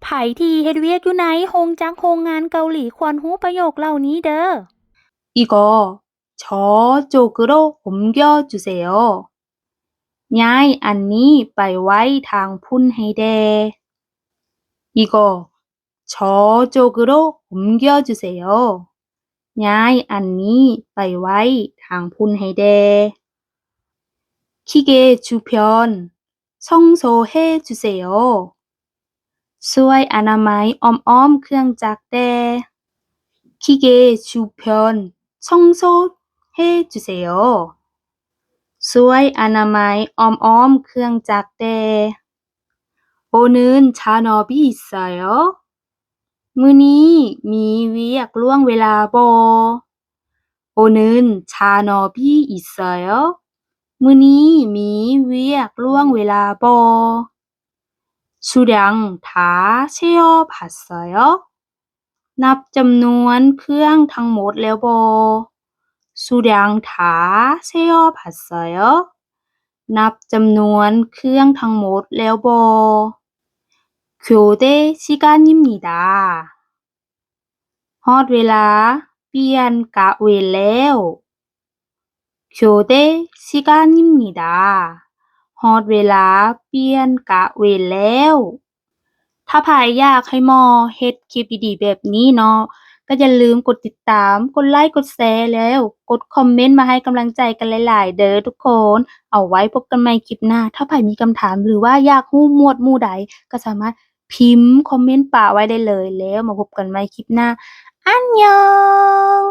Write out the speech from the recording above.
ໃຜທີ່ເຮັດວຽກຢູ່ໃນໂຮງຈັກໂຮງງານເກົາຫຼີ ຄວນຮູ້ປະໂຫຍກເຫຼົ່ານີ້ເດີ້. 이거 저쪽으로 옮겨주세요. ຍ້າຍອັນນີ້ໄປໄວ້ທາງພຸ້ນໃຫ້ແດ່. 이거 저쪽으로 옮겨주세요. ຍ້າຍອັນນີ້ໄປໄວ້ທາງພຸ້ນໃຫ້ແດ່. 기계 주변 청소해 주세요. ຊ່ວຍອະນາໄມອ້ອມໆເຄື່ອງຈັກແດ່. 기계 주변 청소해 주세요. ຊ່ວຍອະນາໄມອ້ອມໆເຄື່ອງຈັກແດ່. 오늘은 잔업이 있어요. ມື້ນີ້ມີວຽກລ່ວງເວລາບໍ່? 오늘은 잔업이 있어요. ມື້ນີ້ມີວຽກລ່ວງເວລາບໍ່? 수량 다 세어봤어요. ນັບຈຳນວນເຄື່ອງທັງໝົດແລ້ວບໍ່? 수량 다 세어봤어요. ນັບຈຳນວນເຄື່ອງທັງໝົດແລ້ວບໍ່? 교대 시간입니다. ຮອດເວລາປ່ຽນກະເວັນແລ້ວ. 교대 시간입니다. ຮອດເວລາປ່ຽນກະເວັນແລ້ວ. ຖ້າໃຜຢາກໃຫ້ໝໍເຮັດຄລິບດີໆແບບນີ້ເນາະ ກໍຢ່າລືມກົດຕິດຕາມ, ກົດໄລ, ກົດແຊ ແລ້ວກົດຄອມເມັນມາໃຫ້ກຳລັງໃຈກັນຫຼາຍໆເດີ້ທຸກຄົນ. ເອົາໄວ້ພົບກັນໃໝ່ຄລິບໜ້າ. ຖ້າໃຜມີຄຳຖາມ ຫຼືວ່າຢາກຮູ້ໝວດໝູ່ໃດ ກໍສາມາດພິມຄອມເມັນປະໄວ້ໄດ້ເລີຍ. ແລ້ວມາພົບກັນໃໝ່ຄລິບໜ້າ. 안녕.